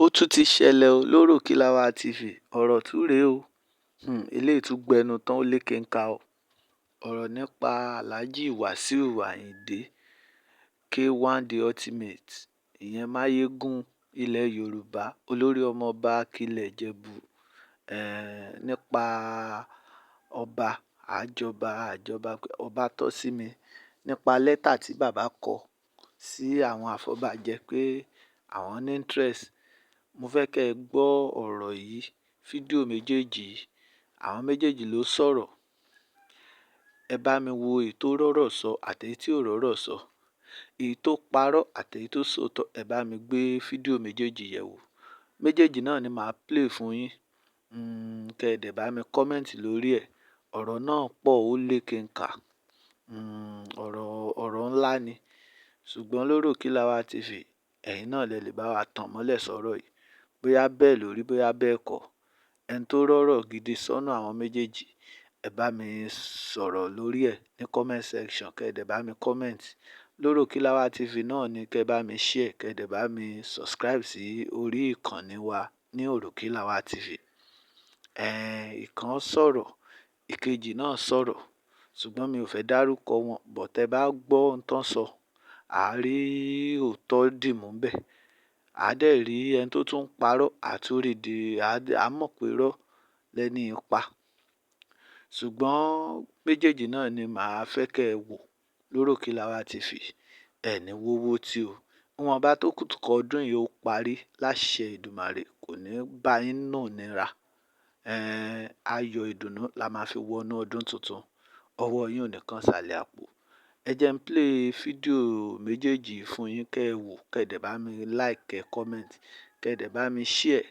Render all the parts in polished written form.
Ó tún ti ṣẹlẹ̀ o lóròkílàwà TV, ọ̀rọ̀ tún rèé o. Eléyìí tún gbẹnu tán, ó lékenkà o. Ọ̀rọ̀ nípa Alhaji Wasiu Ayinde K1 The Ultimate, ìyẹn Máyégún ilẹ̀ Yorùbá, olórí ọmọọba Akilẹ̀ Ìjẹ̀bú, nípa ọba àjọba àjọba ọba tọ́ sí mi, nípa lẹ́tà tí bàbá kọ sí àwọn àfọbàjẹ́ pé àwọn ní interest. Mo fẹ́ kẹ́ ẹ gbọ́ ọ̀rọ̀ yìí, fídíò méjèèjì yìí, àwọn méjèèjì ló sọ̀rọ̀. Ẹ bá mi wo èyí tó rọ́rọ̀ sọ àti èyí tí ò rọ́rọ̀ sọ, èyí tó parọ́ àti èyí tó sòótọ́. Ẹ bá mi gbé fídíò méjèèjì yẹ̀ wò. Méjèèjì náà ni màá play fún yín. Kẹ́ ẹ dẹ̀ bá mi comment lórí ẹ̀. Ọ̀rọ̀ náà pọ̀, ó lékenkà. Ọ̀rọ̀, ọ̀rọ̀ ńlá ni. Ṣùgbọ́n lóròkílàwà TV, ẹ̀yin náà lẹ lè bá wa tàn mọ́lẹ̀ sọ̀rọ̀ yìí. Bóyá bẹ́ẹ̀ lórí, bóyá bẹ́ẹ̀ kọ́. Ẹni tó rọ́rọ̀ gidi sọ́nà àwọn méjèèjì, ẹ bá mi sọ̀rọ̀ lórí ẹ̀ ní comment section, kẹ́ ẹ dẹ̀ bá mi comment. Lóròkílàwà TV náà ni kẹ́ ẹ bá mi share, kẹ́ ẹ dẹ̀ bá mi subscribe sí orí ìkànnì wa ní Òròkílàwà TV. Ìkan sọ̀rọ̀, ìkejì náà sọ̀rọ̀, ṣùgbọ́n mi ò fẹ́ dárúkọ wọn. But tẹ bá gbọ́ ohun tó ń sọ, à á rí òótọ́ dìmú ńbẹ̀. À á dẹ̀ rí ẹni tó tún ń parọ́, à tún rí di, à mọ̀ pé irọ́ lẹ́ni yìí pa. Ṣùgbọ́n méjèèjì náà ni màá fẹ́ kẹ́ ẹ wò lóròkílàwà TV. Ẹ ní wówó tí o. Ìwọ̀nba tó kù kọ ọdún yìí ó parí láṣẹ Èdùmàrè, kò ní bá yín nù nira. Ayọ̀ ìdùnnú la máa fi wọnú ọdún tuntun. Ọwọ́ yín ò ní kan sàlẹ̀ àpò. Ẹ jẹ́ n play fídíò méjèèjì fún yín kẹ́ ẹ wò, kẹ́ ẹ dẹ̀ bá mi like, kẹ́ ẹ comment, kẹ́ ẹ dẹ̀ bá mi share,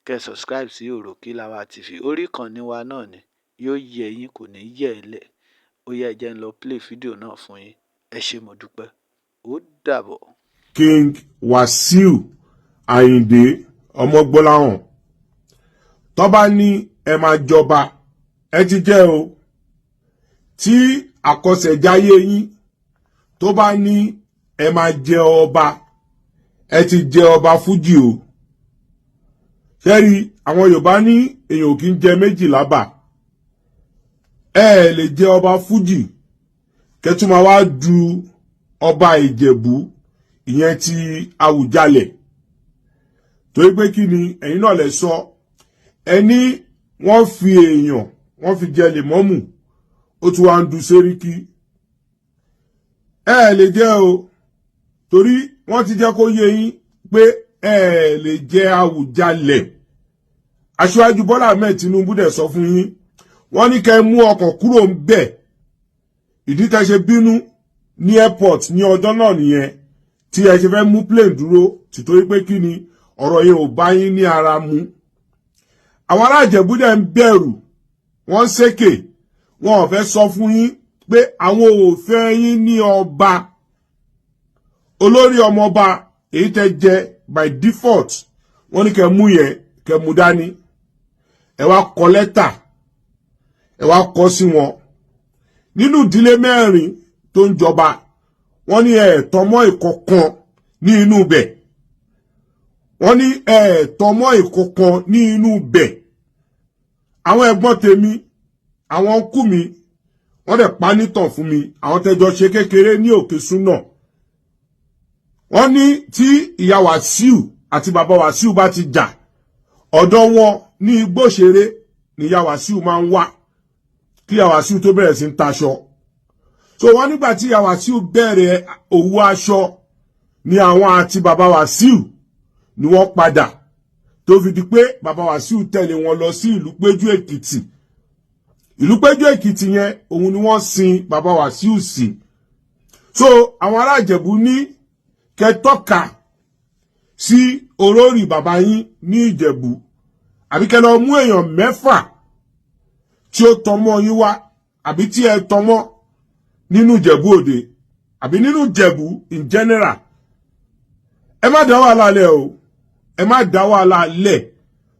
kẹ́ ẹ subscribe sí Òròkílàwà TV. Orí ìkànnì wa náà ni, yóò yẹ yín, kò ní yẹ̀ ẹ́ lẹ̀. Ó yá, ẹ jẹ́ n lọ play fídíò náà fún yín. Ẹ ṣé, mo dúpẹ́. Ó dàbọ̀. King Wasiu Ayinde Ọmọgbọ́láhàn, tó bá ní ẹ máa jọba, ẹ ti jẹ́ o. Tí àkọsẹ̀jáyé yín tó bá ní ẹ máa jẹ ọba, ẹ ti jẹ ọba fújì o. Ṣẹ́rí àwọn Yorùbá ní èèyàn ò kí ń jẹ méjì lábà. Ẹ lè jẹ ọba fújì kẹtù máa wá du ọba Ìjẹ̀bú, ìyẹn ti Àwùjalẹ̀. Torí pé kí ni, ẹ̀yin náà lè sọ, ẹni wọ́n fi èèyàn wọ́n fi jẹ lèmọ́mù, ó tún wá ń du sẹ́ríkì. Ẹ lè jẹ́ o, torí wọ́n ti jẹ́ kó yé yín pé ẹ lè jẹ Àwùjalẹ̀. Aṣíwájú Bọ́lá Ahmed Tinubu dẹ̀ sọ fún yín, wọ́n ní kẹ́ mú ọkàn kúrò ń bẹ̀. Ìdí tẹ́ ṣe bínú ní airport ní ọjọ́ náà nìyẹn, tí ẹ ṣe fẹ́ mú plane dúró, tìtorí pé kí ni, ọ̀rọ̀ yẹn ò bá yín ní ara mu. Àwọn ará Ìjẹ̀bú dẹ̀ ń bẹ̀rù, wọ́n ń ṣèkè, wọn ò fẹ́ sọ fún yín pé àwọn ò fẹ́ yín ní ọba olórí ọmọọba èyí tẹ́ jẹ by default. Wọ́n ní kẹ́ mú yẹn, kẹ́ mú dání. Ẹ wá kọ lẹ́tà, ẹ wá kọ sí wọn nínú ìdílé mẹ́rin tó ń jọba. Wọ́n ní ẹ tọmọ́ ìkọ̀kan ní inú bẹ̀. Wọ́n ní ẹ tọmọ́ ìkọ̀kan ní inú bẹ̀. Àwọn ẹ̀gbọ́n tèmi, àwọn ọkú mi, wọ́n dẹ̀ pa nítàn fún mi, àwọn tẹ́jọ ṣe kékeré ní Òkè Súnà. Wọ́n ní tí ìyá Wàsíù àti bàbá Wàsíù bá ti jà, ọ̀dọ̀ wọn ní Igbóṣeré ní ìyá Wàsíù máa ń wá kí ìyá Wàsíù tó bẹ̀rẹ̀ sí ń taṣọ. So wọ́n nígbà tí ìyá Wàsíù bẹ̀rẹ̀ òwò aṣọ ní àwọn àti bàbá Wàsíù ni wọ́n padà, tó fi di pé bàbá Wàsíù tẹ̀lé wọn lọ sí ìlú Péjú Èkìtì. Ìlú Péjú Èkìtì yẹn, òun ni wọ́n sin bàbá Wàsíù sí. So àwọn ará Ìjẹ̀bú ní kẹtọ́ka sí orórì bàbá yín ní Ìjẹ̀bú, àbí kẹ́ lọ mú èèyàn 6 tí ó tọmọ yín wá, àbí tí ẹ tọmọ nínú Ìjẹ̀bú Òde àbí nínú Ìjẹ̀bú in general. Ẹ má dá wàhálà lẹ̀ o, ẹ má dá wàhálà lẹ̀,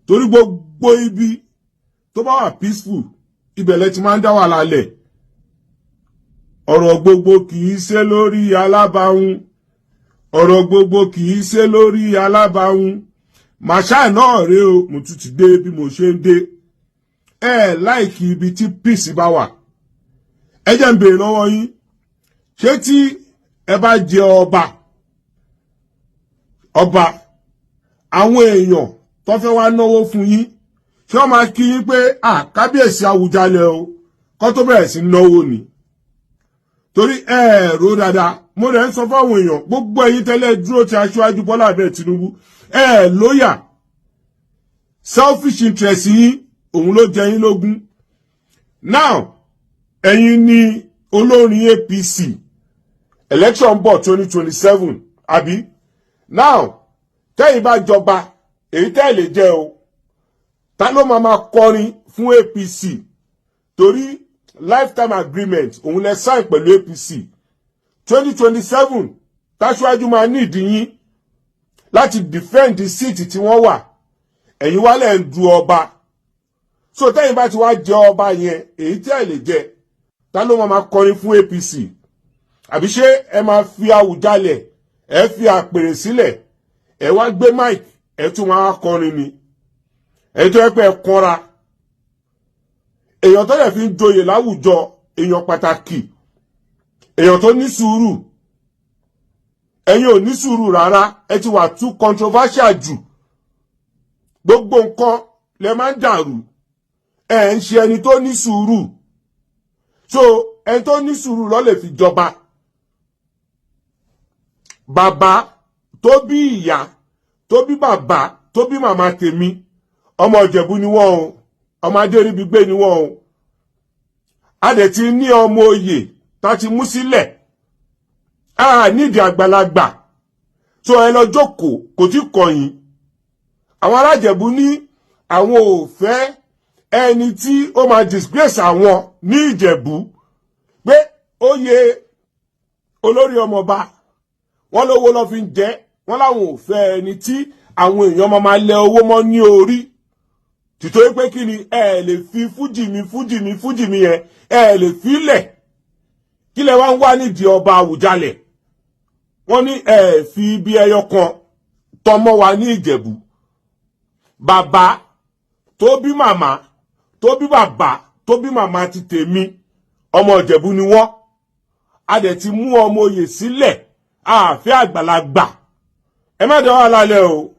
torí gbogbo ibi tó bá wà peaceful, ibẹ̀ lẹ ti máa ń dá wàhálà lẹ̀. Ọ̀rọ̀ gbogbo kì í ṣe lórí alábàáhùn, ọ̀rọ̀ gbogbo kì í ṣe lórí alábàáhùn. Màṣá náà rèé o, mo tún ti dé bí mo ṣe ń dé. Ẹ like ibi tí peace bá wà. Ẹ jẹ́ ń béèrè lọ́wọ́ yín, ṣé tí ẹ bá jẹ ọba, ọba, àwọn èèyàn tó fẹ́ wá náwó fún yín, ṣé wọ́n máa kí yín pé, "À, kábíyèsí Àwùjalẹ̀ o," kó tó bẹ̀rẹ̀ sí náwó ni? Torí ẹ rò dáadáa. Mo rẹ̀ ń sọ fáwọn èèyàn, gbogbo ẹ̀yin tẹ́lẹ̀ dúró ti Aṣíwájú Bọ́lá Ahmed Tinubu, ẹ loyal. Selfish interest yín, òun ló jẹ yín lógún. Now, ẹ̀yin ni olórin APC. Election bọ̀ 2027, àbí? Now, tẹ́yìn bá jọba, èyí tẹ́ lè jẹ́ o, ta ló máa kọrin fún APC? Torí lifetime agreement òun lẹ sign pẹ̀lú APC. 2027, táṣíwájú máa ní ìdí yín láti defend the seat tí wọ́n wà. Ẹ̀yin wálẹ̀ ń du ọba. So tẹ́yìn bá ti wá jẹ ọba yẹn, èyí tí ẹ lè jẹ, ta ló máa kọrin fún APC? Àbí ṣé ẹ máa fi Àwùjalẹ̀, ẹ fi àpèrè sílẹ̀, ẹ wá gbé mic, ẹ tún máa kọrin ni? Ẹ tó yẹ pé ẹ kọra èèyàn tó yẹ fi ń joyè láwùjọ, èèyàn pàtàkì, èèyàn tó ní sùúrù, ẹ̀yin ò ní sùúrù rárá. Ẹ ti wà too controversial jù. Gbogbo nǹkan lẹ máa ń dàrú. Ẹ ń ṣe ẹni tó ní sùúrù. So ẹni tó ní sùúrù ló lè fi jọba. Bàbá tó bí ìyá tó bí bàbá tó bí màmá tèmi, ọmọ Ìjẹ̀bú ni wọ́n o, ọmọ Adéríbigbé ni wọ́n o. A dẹ̀ ti ní ọmọ oyè tá ti mú sílẹ̀, a nídìí àgbàlagbà. Tó ẹ lọ jókòó, kò tí kọ̀yìn. Àwọn alájẹ̀bú ní àwọn ò fẹ́ ẹni tí ó máa disgrace àwọn ní Ìjẹ̀bú, pé oyè olórí ọmọọba wọn lówó lọ fi ń jẹ wọn, láwọn ò fẹ́ ẹni tí àwọn èèyàn máa lẹ owó mọ́ ní orí, tìtorí pé kí ni? Ẹ lè fi fújì mi, fújì mi, fújì mi yẹn, ẹ lè filẹ̀. Kí lẹ wá ń wá nídìí ọba Àwùjalẹ̀? Wọ́n ní ẹ fi ibi ẹyọ kan tọmọ wa ní Ìjẹ̀bú. Bàbá tó bí màmá tó bí bàbá tó bí màmá ti tèmi, ọmọ Ìjẹ̀bú ni wọ́n. A dẹ̀ ti mú ọmọ oyè sílẹ̀, àfẹ́ àgbàlagbà. Ẹ má dá wàhálà lẹ̀ o,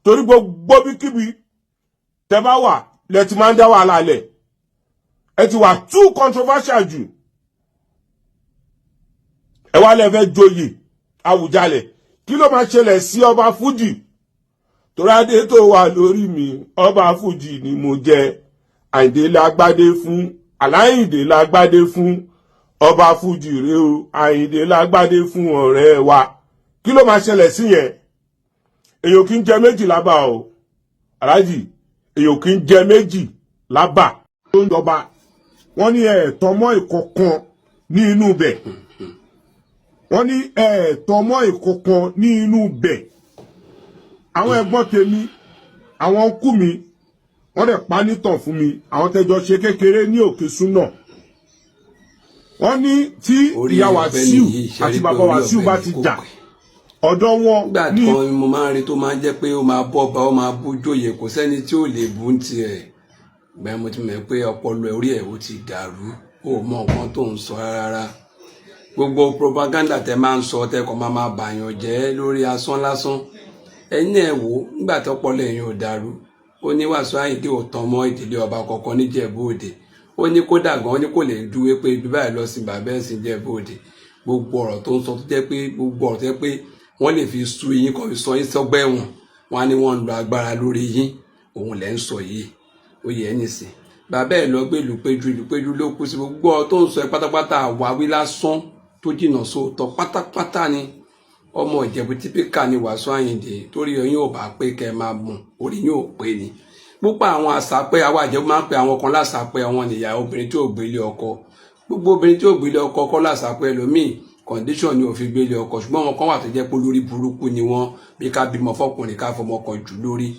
torí gbogbo bíkíbi tẹ bá wà lẹ ti máa ń dá wàhálà lẹ̀. Ẹ ti wà too controversial jù. Ẹ wá lẹ fẹ́ joyè Àwùjalẹ̀, kí ló máa ṣẹlẹ̀ sí ọba fújì? Torí adé tó wà lórí mi, ọba fújì ni mo jẹ. Àyìndé lágbádé fún, Aláyìndé lágbádé fún, ọba fújì rèé o. Àyìndé lágbádé fún ọ̀rẹ́ wa. Kí ló máa ṣẹlẹ̀ sí yẹn? Èèyàn kì í jẹ méjì lábà o, aláàjì. Èèyàn kì í jẹ méjì lábà. Tó ń jọba, wọ́n ní ẹ̀ẹ̀tọ́ mọ́ ìkọ̀kan ní inú bẹ̀. Wọ́n ní ẹ̀ẹ̀tọ́ mọ́ ìkọ̀kan ní inú bẹ̀. Àwọn ẹ̀gbọ́n tèmi, àwọn uncle mi, wọ́n dẹ̀ pa nítàn fún mi, àwọn tẹ́jọ ṣe kékeré ní Òkè Súnà, wọ́n ní tí Orí ìyá ọ̀fẹ́ Wàsíù nìyí, ṣe àti rí pé bàbá orí Wàsíù ọ̀fẹ́ bá ni ti kò jà pẹ́. ọ̀dọ̀ wọn Nígbà ní kan mo máa ń rí tó máa ń jẹ́ pé ó máa bọ́ba, ó máa bú jóyè, kò sẹ́ni tí ò lè bú ń tiẹ̀. Gbẹ́ mo ti mọ̀ pé ọpọlọ orí ẹ̀ ó ti dàrú, ó mọ nǹkan tó ń sọ rárá. Gbogbo propaganda tẹ máa ń sọ, tẹ kàn máa máa bàyàn jẹ́ lórí asán lásán. Ẹ̀yin náà wò ó, nígbà tó ọpọlọ ẹ̀yin ò dàrú, ó ní Wàsíù Àyìndé ò tán mọ́ ìdílé ọba kankan níjẹ̀bú Òde. Ó ní kódà gan, ó ní kò lè dúró pé ibi báyìí lọ sí bàbá ẹ̀sìn Ìjẹ̀bú Òde. Gbogbo ọ̀rọ̀ tó ń sọ tó jẹ́ pé gbogbo ọ̀rọ̀ tó jẹ́ pé wọ́n lè fi sú yín kó fi sọ yín sọ́gbẹ́ ẹ̀wọ̀n, wọ́n á ní wọ́n ń lo agbára lórí yín, òun lẹ́ ń sọ yìí. Ó yẹ ẹ́ nìsín, bàbá ẹ̀ lọ gbé ìlú péjú, ìlú péjú ló kú sí. Gbogbo ọ̀rọ̀ tó ń sọ ẹ́ pátápátá, àwáwí lásán tó jìnnà sóòótọ́ pátápátá ni. Ọmọ Ìjẹ̀bú typical ni Wàsíù Àyìndé. Torí ọyún ò bá pé kẹ́ ẹ máa mọ̀, orí yín ò pé ni. Púpọ̀ àwọn àṣàpẹ́, àwọn Ìjẹ̀bú máa ń pe àwọn kan láṣàpẹ́, àwọn nìyà obìnrin tí ò gbélé ọkọ. Gbogbo obìnrin tí ò gbélé ọkọ kọ́ láṣàpẹ́. Ẹlòmíì, condition ni ò fi gbélé ọkọ. Ṣùgbọ́n àwọn kan wà tó jẹ́ pé lórí burúkú ni wọ́n, bí ká bímọ fọkùnrin, ká fọmọ kan jù lórí.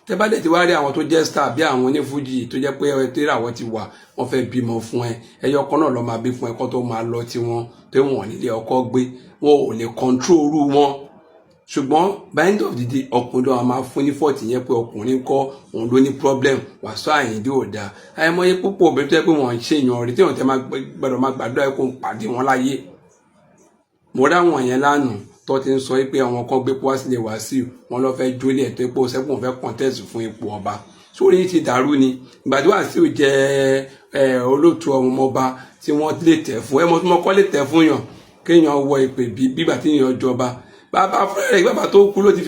Tẹ bá dẹ̀ ti wá rí àwọn tó jẹ́ star bí àwọn onífújì tó jẹ́ pé ẹ tẹ́lẹ̀ àwọn ti wà, wọ́n fẹ́ bímọ fún ẹ, ẹyọ kan náà lọ́ máa bí fún ẹ kó tó máa lọ tí wọ́n tó wọ́n nílé ọkọ gbé, wọn ò lè control orú wọn. Ṣùgbọ́n by end of the day, ọkùnrin ló máa fún ní fault yẹn pé ọkùnrin kọ́ òun ló ní problem. Wàsíù Àyìndé ò dáa. Àìmọye púpọ̀ obìnrin tó yẹ pé wọ́n ń ṣèyàn rí tí wọ́n tẹ́ máa gbọ́dọ̀ máa gbàdúrà kó ń pàdé wọn láyé. Mo ráwọn yẹn lánàá tó ti ń sọ pé àwọn kan gbé wá sílé Wàsíù, wọn lọ fẹ́ jólé ẹ̀ tó pé sẹ́kùn fẹ́ contest fún ipò ọba. Sórí ti dàrú ni. Ìgbà tí Wàsíù jẹ́ olóòtú ọmọọba tí wọ́n lè tẹ̀ fún ẹ mọ́ tí wọ́n kọ́ lè tẹ̀ fún yàn kéèyàn wọ ìpè bí bígbà tí èèyàn jọba. Bàbá fúnra bàbá tó kú ló ti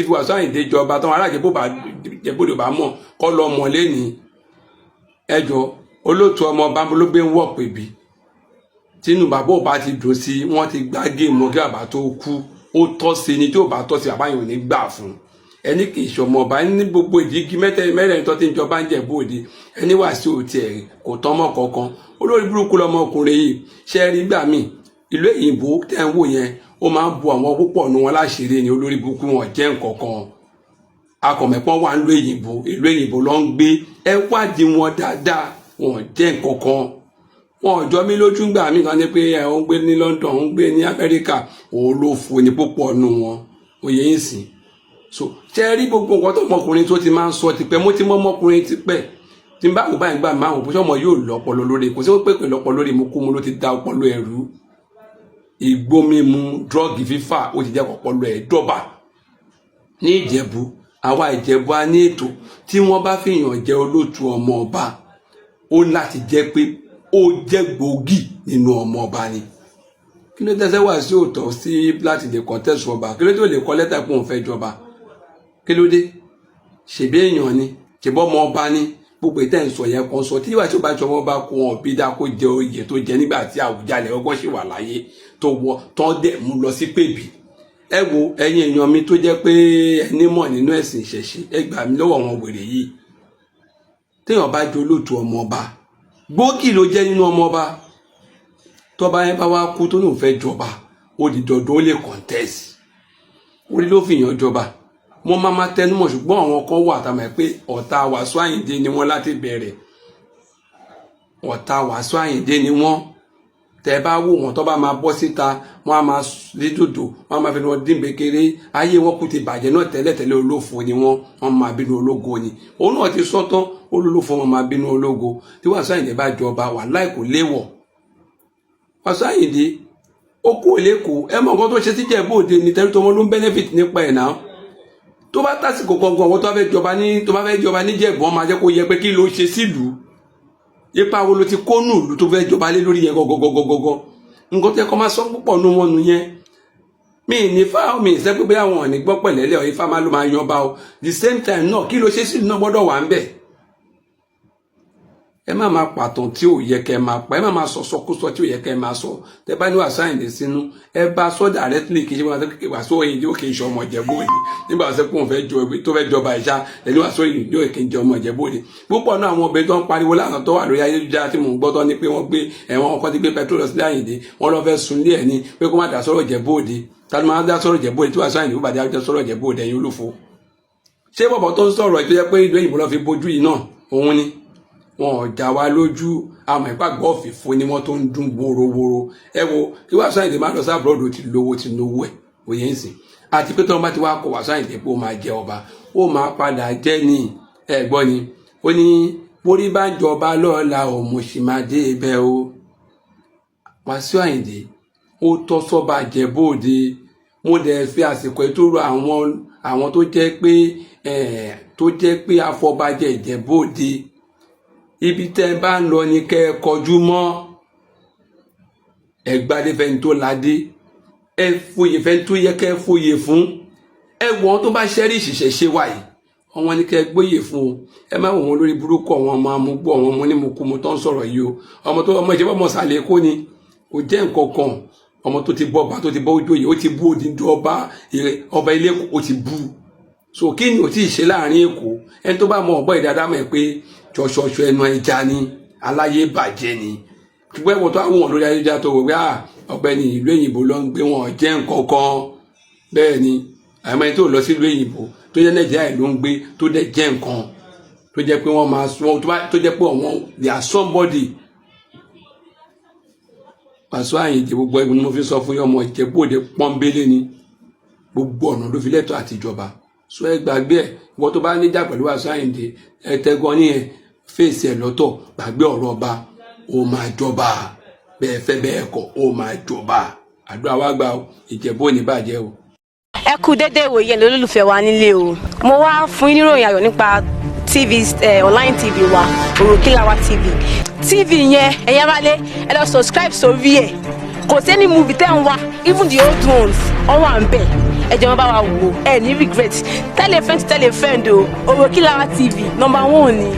fi Wàsíù Àyìndé jọba táwọn ará Ìjẹ̀bú bá mọ̀ kọ́ lọ mọ̀ lẹ́nìí. Ẹjọ́ olóòtú ọmọọba ló gbé ń wọ̀ pè bí tínú bàbá ò bá ti dùn sí. Wọ́n ti gbá géèmù kí bàbá tó kú. Ó tọ́ sí ni, tí ò bá tọ́ sí, bàbá yẹn ò ní gbà fún ẹni kì í ṣọmọ ọba ní gbogbo ìdígi mẹ́rẹ̀ẹ̀rin tó ti ń jọba ń Jẹ̀bú Òde. Ẹni Wàsíù tiẹ̀ kò tọ́mọ kankan. Olórí burúkú lọmọkùnrin yìí. Ṣe rí gbà míì, ìlú òyìnbó tẹ́ ń wò yẹn, ó máa ń bu àwọn púpọ̀ nu wọn láṣìírí ni. Olórí burúkú, wọn jẹ́ nǹkankan. Akọ̀mẹ̀pọ̀ wà ń lo òyìnbó, ìlú òyìnbó ló ń gbé. Ẹ wádìí wọn dáadáa, wọn jẹ́ nǹkankan. Wọn ò jọ mí lójú gbà mí kan ní pé ẹ ń gbé ní London, ń gbé ní Amẹ́ríkà. Òun ló fo ní púpọ̀ nù wọn. Òye ń sìn. So ṣe rí gbogbo nǹkan tó ọmọkùnrin tó ti máa ń sọ tipẹ́, mo ti mọ ọmọkùnrin tipẹ́. Tí n bá wò báyìí gbà máa wò bó ṣe ọmọ yóò lọ́pọlọ lórí. Kò sí ó pé pé lọ́pọlọ lórí. Mo kú mu ló ti da ọpọlọ ẹ̀rú. Igbó mímu, drug fífà, ó ti jẹ́ ọpọlọ ẹ̀ dọ́bà. Ní Ìjẹ̀bú, àwa Ìjẹ̀bú a ní ètò. Tí wọ́n bá fìyàn jẹ́ olóòtú ọmọ ọba, ó láti jẹ́ pé ó jẹ́ gbòógì nínú ọmọ ọba ni. Kí ló tẹ́sẹ̀ wá sí òótọ́ sí láti lè contest ọba? Kí ló tó lè kọ lẹ́tà pé òun fẹ́ jọba? Kí ló dé? Ṣèbí èèyàn ni, ṣèbí ọmọ ọba ni. Gbogbo ìtẹ́ ń sọ yẹn kan sọ tí wàá tí ó bá jọmọ bá kó wọn bí dá kó jẹ oyè tó jẹ nígbà tí Àwùjalẹ̀ ọgbọ́n ṣì wà láyé tó wọ tán dẹ̀ mú lọ sí pèbí. Ẹ wo, ẹ̀yin èèyàn mi tó jẹ́ pé ẹni mọ̀ nínú ẹ̀sìn ìṣẹ̀ṣe, ẹ gbà mí lọ́wọ́ àwọn wèrè yìí. Téèyàn bá jẹ́ olóòtú ọmọ ọba, gbòógì ló jẹ́ nínú ọmọ ọba. Tọ́ba yẹn bá wá kú tó lóun fẹ́ jọba, ó di dandan ó lè contest. Orí ló fi yàn jọba. Mo máa ma tẹnumọ́, ṣùgbọ́n àwọn kan wà tá a mọ̀ pé ọ̀tá Wàsíù Àyìndé ni wọ́n láti bẹ̀rẹ̀. Ọ̀tá Wàsíù Àyìndé ni wọ́n. Tẹ́ bá wò wọ́n, tó bá máa bọ́ síta, wọ́n á máa rí dòdò, wọ́n á máa fi wọn dín békeré. Ayé wọn kú ti bàjẹ́ náà tẹ́lẹ̀tẹ́lẹ̀. Olófo ni wọ́n, wọ́n máa bínú ológo ni. Òun náà ti sọ́tán, olólùfọ́ wọn máa bínú ológo. Tí Wàsíù Àyìndé bá jọba, wàláì kò léwọ̀. Wàsíù Àyìndé ó kú lẹ́kọ̀ọ́. Ẹ mọ nǹkan tó ṣe sí Ìjẹ̀bú Òde ní tẹ́lẹ̀ tó wọn ló ń benefit nípa ẹ̀ náà. Tó bá tásìkò gangan, àwọn tó bá fẹ́ jọba ní, tó bá fẹ́ jọba níjẹ̀bú, wọn máa jẹ́ kó yẹ pé kí ló ṣe sílùú, ipa wo ló ti kó nù ìlú tó fẹ́ jọba lé lórí yẹn gọgọgọgọgọ. Nǹkan tó yẹ kó máa sọ púpọ̀ nù wọn nù yẹn. Mi ní fá mi ìṣẹ́ pé bóyá wọn ò ní gbọ́ pẹ̀lẹ́lẹ̀ ọ̀ ifá máa ló máa yan bá o. The same time náà, kí ló ṣe sílùú náà gbọ́dọ̀ wà ń bẹ̀. Ẹ má máa pàtàn tí ò yẹ kẹ́ máa pa, ẹ má máa sọ sọkúsọ tí ò yẹ kẹ́ máa sọ. Tẹ bá ní Wàsíù Àyìndé sínú, ẹ bá sọ directly. Kì í ṣe wọn Wàsíù Àyìndé ó kì í ṣe ọmọ Ìjẹ̀bú Òde. Nígbà wọ́n sọ pé òun fẹ́ jọ tó fẹ́ jọba ìṣá ẹni, Wàsíù Àyìndé ó kì í jẹ ọmọ Ìjẹ̀bú Òde. Púpọ̀ náà àwọn obìnrin tó ń pariwo lánàá tó wà lórí ayélujára tí mò ń gbọ́ tó ní pé wọ́n gbé ẹ̀wọ̀n ọkọ̀ ti gbé petrol lọ sílé Àyìndé, wọ́n lọ fẹ́ sunlé ẹ̀ ní pé kó má dá sọ́rọ̀ Ìjẹ̀bú Òde. Tani máa dá sọ́rọ̀ Ìjẹ̀bú Òde tí Wàsíù Àyìndé ó bá dá sọ́rọ̀ Ìjẹ̀bú Òde? Ẹ̀yin olófo, ṣé bọ̀bọ̀ tó ń sọ̀rọ̀ tó yẹ pé ìlú òyìnbó lọ fi bójú yìí náà, òun ni wọn ò já wa lójú. Àmọ́ ìpàgọ́ òfìfo ni wọ́n tó ń dún worowóró. Ẹ wo, kí Wàsíù Àyìndé má lọ sí abroad, ti lówó, ti lówó ẹ̀. Òye ń sìn àti pé tọ́wọ́n bá ti wá kọ Wàsíù Àyìndé pé ó máa jẹ ọba, ó máa padà jẹ́ ní. Ẹ gbọ́ ni ó ní borí bá jọba lọ́la, òun sì máa dé ibẹ̀ o. Wàsíù Àyìndé ó tọ́ sọ́ba Ìjẹ̀bú Òde. Mo dẹ̀ fi àsìkò ètò rọ àwọn tó jẹ́ pé afọbajẹ Ìjẹ̀bú Òde, ibi tẹ́ ẹ bá ń lọ ni kẹ́ ẹ kọjú mọ́. Ẹ gbadé fẹ́ni tó ládé, ẹ foyè fẹ́ni tó yẹ kẹ́ ẹ foyè fún. Ẹ wọ́n tó bá ṣẹ́rí ìṣiṣẹ́ ṣe wáyé, àwọn ní kẹ́ ẹ gbóyè fún o. Ẹ má wò wọn lórí burúkú, àwọn ọmọ amúgbó, àwọn ọmọ onímùkúmu tó ń sọ̀rọ̀ yìí o. Ọmọ tó ọmọ ìṣẹ́ ọmọ sàlẹ̀ kó ni kò jẹ́ nǹkan kan. Ọmọ tó ti bọ́ ọba, tó ti bọ́ ojóyè, ó ti bú odindi ọba, ọba ilé, ó ti bú. So kí ni ò tí ì ṣe láàrin Èkó? Ẹni tó bá mọ ọ̀bọ ìdáadáa mọ̀ pé ṣọṣọṣọ ẹnu ẹja ni, aláyé bàjẹ́ ni. Ṣùgbọ́n ẹ̀wọ̀n tó àwọn lórí ayélujára tó wò pé ọ̀gbẹ́ni ìlú òyìnbó ló ń gbé, wọn jẹ́ nǹkan kan. Bẹ́ẹ̀ ni àmọ́ ẹni tó lọ sí ìlú òyìnbó tó jẹ́ Nàìjíríà ló ń gbé, tó dẹ̀ jẹ́ nǹkan, tó jẹ́ pé wọ́n máa sọ, tó jẹ́ pé àwọn they are somebody. Wàsíù Àyìndé, gbogbo ẹgbẹ́ ni mo fi sọ fún yín, ọmọ Ìjẹ̀bú Òde pọ́nbélé ni. Gbogbo ọ̀nà ló fi lẹ́tọ̀ọ́ àtijọba. So ẹ gbàgbé ẹ. Ìwọ tó bá níjà pẹ̀lú Wàsíù Àyìndé, ẹ tẹ́gan ní ẹ fèsì ẹ lọ́tọ̀. Gbàgbé ọ̀rọ̀ ọba, ó máa jọba. Bẹ́ẹ̀ fẹ́ bẹ́ẹ̀ kọ̀, ó máa jọba. Àdúrà wa gbà o. Ìjẹ̀bú ò ní bàjẹ́ o. Ẹ kú dédé ìwòye ní olólùfẹ́ wa nílé o. Mo wá fún yín níròyìn ayọ̀ nípa TV, online TV wa, Òròkìlàwà TV. TV yẹn, ẹ̀yin aráalé, ẹ lọ subscribe sórí ẹ̀. Kò sí any movie tẹ́ ń wá, even the old ones, wọ́n wà ń bẹ̀. Ẹ jẹ́ wọn bá wa wò, ẹ ní regret. Tell a friend to tell a friend o. Òròkìlàwà TV number one ni.